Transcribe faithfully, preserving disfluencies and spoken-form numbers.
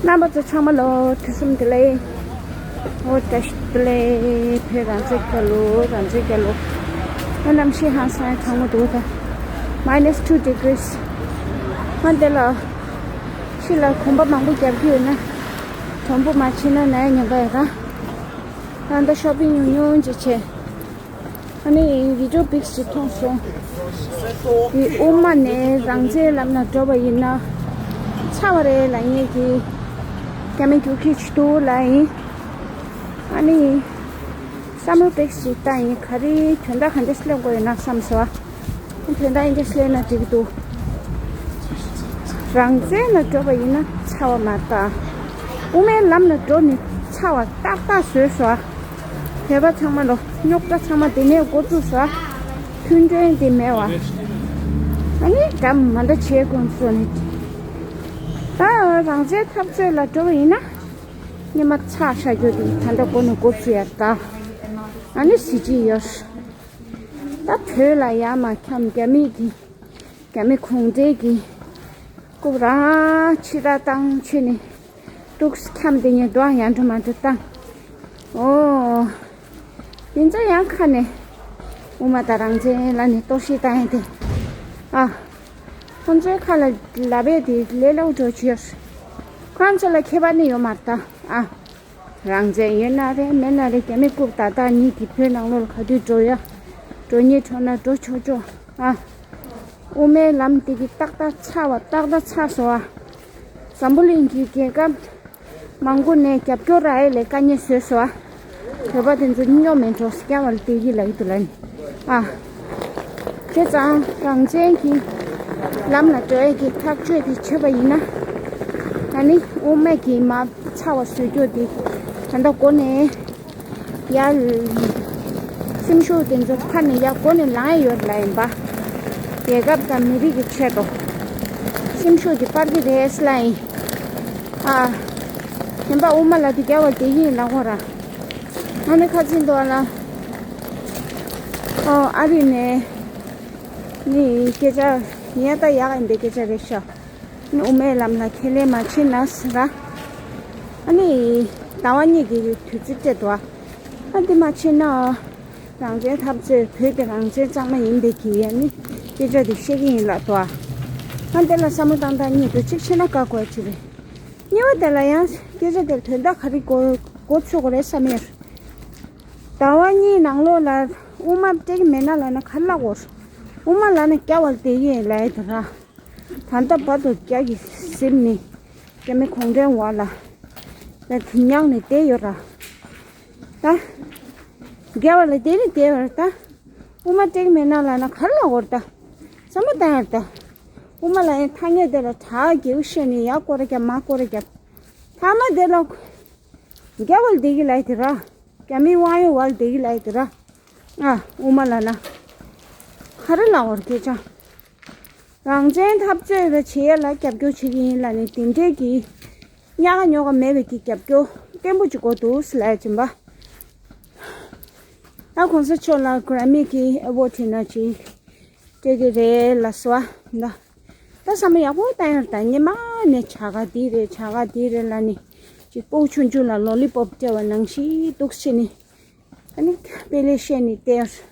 རྣམ་པ་ཚོ་ཚང་མ་ལོ་ཐུགས་བསམ་བདེ་ལེགས། འོ་བཀྲ་ཤིས་བདེ་ལེགས། བོད་རང་བཙན་རྒྱལ་ལོ། རང་བཙན་རྒྱལ་ལོ། ཨ་གནམ་གཤིས་ཧང་སང་གྲང་མོ་འདུག་ད། མའི་ནས་ཊུ་ཌི་གྷི་རིས། ཨ་འདི་ལ་ཕྱི་ལ་གོམ་པ་མང་པོ་རྒྱབ་ཀྱི་ཡོད་ན། དོམ་པོ་མ་ཕྱིན་ན་ནད་ཡམས་པ་ཡོད་ར། ད་ལྟ་ཤོ་པིང་ཉུང་ཉུང་ཅིག་བྱས། ཨ་ནི་བི་ཌིའོ་པིག་ཅིག་མཐོང་སོང་། འདི་དབུ་མ་ནས་རང་བཙན་ལམ་ལ་འགྲོ་བ་ཡིན་ན། ཚ་བ་རེད་ལབ་མཁན་གྱི་རྒྱ་མི་རྒྱུག་ཁྱི་ཅིག་འདུག་ལབ་ཡིན། ཨ་ནི་བསམ་བློ་པིག་ཅིག་བཏང་ཡིན། ག་རེ་དོན་དག་ག་འདྲ་སླེབས་དགོས་ཡོད་ན་བསམ་སོང་། དོན་དག་ཨིན་ཇི་ལབ་ན་འགྲིག་གི་འདུག་རང་བཙན་ལ་འགྲོ་བ་ཡིན་ན་ཚ་བ་མ་རེད་ད། དབུ་མའི་ལམ་ལ་འགྲོ་ནས་ཚ་བ་ཏག་ཏག་བཟོས་སོང་། བོད་པ་ཚང་མ་ལོ། རྙོག་དྲ་ཚང་མ་དེ་ནས་འགོ་བཙུགས་སོང་། མཐུན་སྒྲིལ་དེ་མེད་བ། ཨ་ནི་འདྲ་མི་འདྲ་བྱེད་དགོས་བཟོ་ནས། ད་རང་བཙན་འཐབ་རྩོད་ལ་འགྲོ་བ་ཡིན་ན། སྔོན་མ་ཚ་ཤ་རྒྱུ་དེ་ད་ལྟ་འགོ་ནས་འགོ་བཙུགས་ཡ་ད། ཨ་ནི་གཟི་བརྗིད་ཡོད། ད་བོད་ལ་ཡ་མ་འཁྱམས་རྒྱ་མི་གི། རྒྱ་མི་གུང་ཁྲན་གྱི་རྐུབ་ར་ཕྱི་ར་བཏང་ཆེ་ནི། ཏུགས་འཁྱམས་དེ་ཉིད་དུ་ཡང་འགྲོ་མ་འགྲོ་བཏང་། ཨོ། དེ་ཚོ་ཡང་ཁ་ནས་དབུ་མ་དང་རང་བཙན་ལ་ནི་གཏོར་བཤིག་བཏང་ཡ་དེ། ཨ། ཁོང་ཚོའི་ཁ་ལ་ལབ་པས་དེ་ལས་སླ་པོ་འགྲོ་བྱས། ཁོང་ཚོ་ལ་ཁྱད་པར་ནི་ཡོད་མ་རེད་ད། ཨ། རང་བཙན་ཡོད་ན་རེད་མེད་ན་རེད། རྒྱ་མི་རྐུབ་ཏག་ཏག་ཉིད་ཀྱི་བོད་ནང་ལོགས་ལ་ག་དུས་འགྲོ་ཡ། འགྲོ་སྙིང་བྲོ་ན་འགྲོ་ཆོག་ཆོག་ཨ། དབུ་མའི་ལམ་དེ་གི་ཏག་ཏག་ཚར་བ་ཏག་ཏག་ཚར་སོང་ཨ། འཛམ་བུ་གླིང་གི་རྒྱལ་ཁབ་མང་པོ་ནས་རྒྱབ་སྐྱོར་རག་ཡ་ལས་དཀའ་ངལ་བཟོས་སོང་ཨ། བོད་པ་དེ་ཚོ་སྨྱོ་མེད་འགྲོ་སྐྱ་བར་དེ་གི་ལ་ཡི་དུ་ལ་ནི་ཨ། བྱས་ཙང་རང་བཙན་གྱི་ལམ་ལ་འགྲོ་ཡས་ཀྱི་ཐག་གཅོད་དེ་བྱས་པ་ཡིན་ན། ད་ནི་དབུ་མ་གི་མ་ཚ་བ་བཟོ་རྒྱུ་དེ་ད་ལྟ་འགོ་ནས་ཡར་སེམས་ཤུགས་དེ་ཚོ་ཕར་ནས་ཡར་འགོ་ནས་ལངས་ཡས་ཡོད་ལ་ཡིན་པ། རྒྱལ་ཁབ་དང་མི་རིགས་ཀྱི་ཆེད་དུ་སེམས་ཤུགས་དེ་སྤར་གྱི་རེད་ལ་ཡིན། ཨ། ཡིན་པ་དབུ་མ་ལ་དེ་རྒྱ་བ་དེ་ཡིན་ལ་ངོ་ར། ང་ནི་ཁ་ཚིག་འདུག་ལ། ཨོ་ཨ་རི་ནས། ནི་སྐད་ཆ་ངས་ད་ཡག་ཡིན་པའི་སྐད་ཆ་རེད་ཤག་ནི་དབུ་མའི་ལམ་ལ་ཁས་ལེན་མ་བྱེད་ན་ཟེར་ར། ཨ་ནི་ཟླ་བ་གཉིས་ཀྱི་དུས་ཚོད་སྤྲད་འདུག་ཨ་འདི་མ་བྱེད་ན་རང་བཙན་འཐབ་རྩོད་བོད་དེ་རང་བཙན་གཙང་མ་ཡིན་པའི་གི་ཡ་ནི་སྐད་ཆ་དེ་བཤད་ཀྱི་ཡིན་ལབ་འདུག་ཨ་འདི་ལ་བསམ་བློ་བཏང་སྟངས་གཉིས་འདུག་གཅིག་བྱས་ན་བཀག་དགོས་ཅིག་རེད། གཉིས་པ་དེ་ལ་ཡང་སྐད་ཆ་དེར་དོན་དག་ག་རེ་འགོ་འགོ་ཚུགས་དགོས་རེད་བསམ་ཡོད། ཟླ་བ་གཉིས་ནང་ལོགས་ལ་དབུ་མ་སྤྲད་ཀྱི་མེད་ན་ལབ་ན་ག་རེ་ལབ་དགོས། དབུ་མ་ལབ་ན་རྒྱ་བ་ལ་བསྡད་ཀྱི་ཡིན་ལབ་ཡ་དེ་ར། ད་ལྟ་བར་དུ་རྒྱ་གི་ཟིན་ནི་རྒྱ་མི་གུང་ཁྲན་འོག་ལ་ད་དེ་མྱངས་ནས་བསྡད་ཡོད་ར། ད་རྒྱ་བ་ལ་བསྡད་ནི་བསྡད་ཡོད་ར་ད། དབུ་མ་སྤྲད་ཀྱི་མེད་ན་ལབ་ན་ག་རེ་ལབ་དགོས་རེད་ད། བསམ་བློ་བཏང་ཡ་རེད་ད། དབུ་མ་ལབ་ཡ་ཐ་སྙད་དེ་ལ་གྲགས་རྒྱས་པོ་བཤད་ནས་ཡ་སྐོར་ར་རྒྱབ་མ་སྐོར་ར་རྒྱབ། ཐ་མ་དེ་ལ། རྒྱ་བ་ལ་བསྡད་ཀྱི་ལབ་ཡ་དེ་ར། རྒྱ་མིའི་དབང་ཡོད་བ་ལ་བསྡད་ཀྱི་ལབ་ཡ་དེ་ར། ཨ་དབུ་མ་ལབ་ན། ག་རེ་ལབ་དགོས་རེད་སྐད་ཆ། རང་བཙན་འཐབ་རྩོད་ལ་བྱེད་ཡ་ལ་རྒྱབ་སྐྱོར་བྱེད་ཀྱི་ཡིན་ལབ་ནས་དེ་འདྲས་ཀྱི་ཉག་ག་ཉོག་ག་མེད་པའི་གི་རྒྱབ་སྐྱོར་བརྟན་པོ་ཅིག་དགོས་འདུག་ཟེར་ལབ་ཡ་ཅིན་པ། ད་གོང་ས་མཆོག་ལ་གྷ་ར་མི་གི་ཨེ་ཝོར་ཌི་ན་ཅིག་སྤྲད་ཀྱི་རེད་ལབ་སོང་ཨ། ད་ད་བསམ་བློ་ཡག་པོ་བཏང་ཡ་རེད་ད། སྔོན་མ་ནས་བྱ་དགའ་འདི་རེད་བྱ་དགའ་འདི་རེད་ལབ་ནས་ཅིག་སྤུ་གུ་ཆུང་ཆུང་ལ་ལོ་ལི་པོབ་སྤྲད་པ་ནང་བཞིན་འདུག་བྱས་ནས། ཨ་ནི་དཔེ་ལེགས་བཤད་ནི་སྟེར།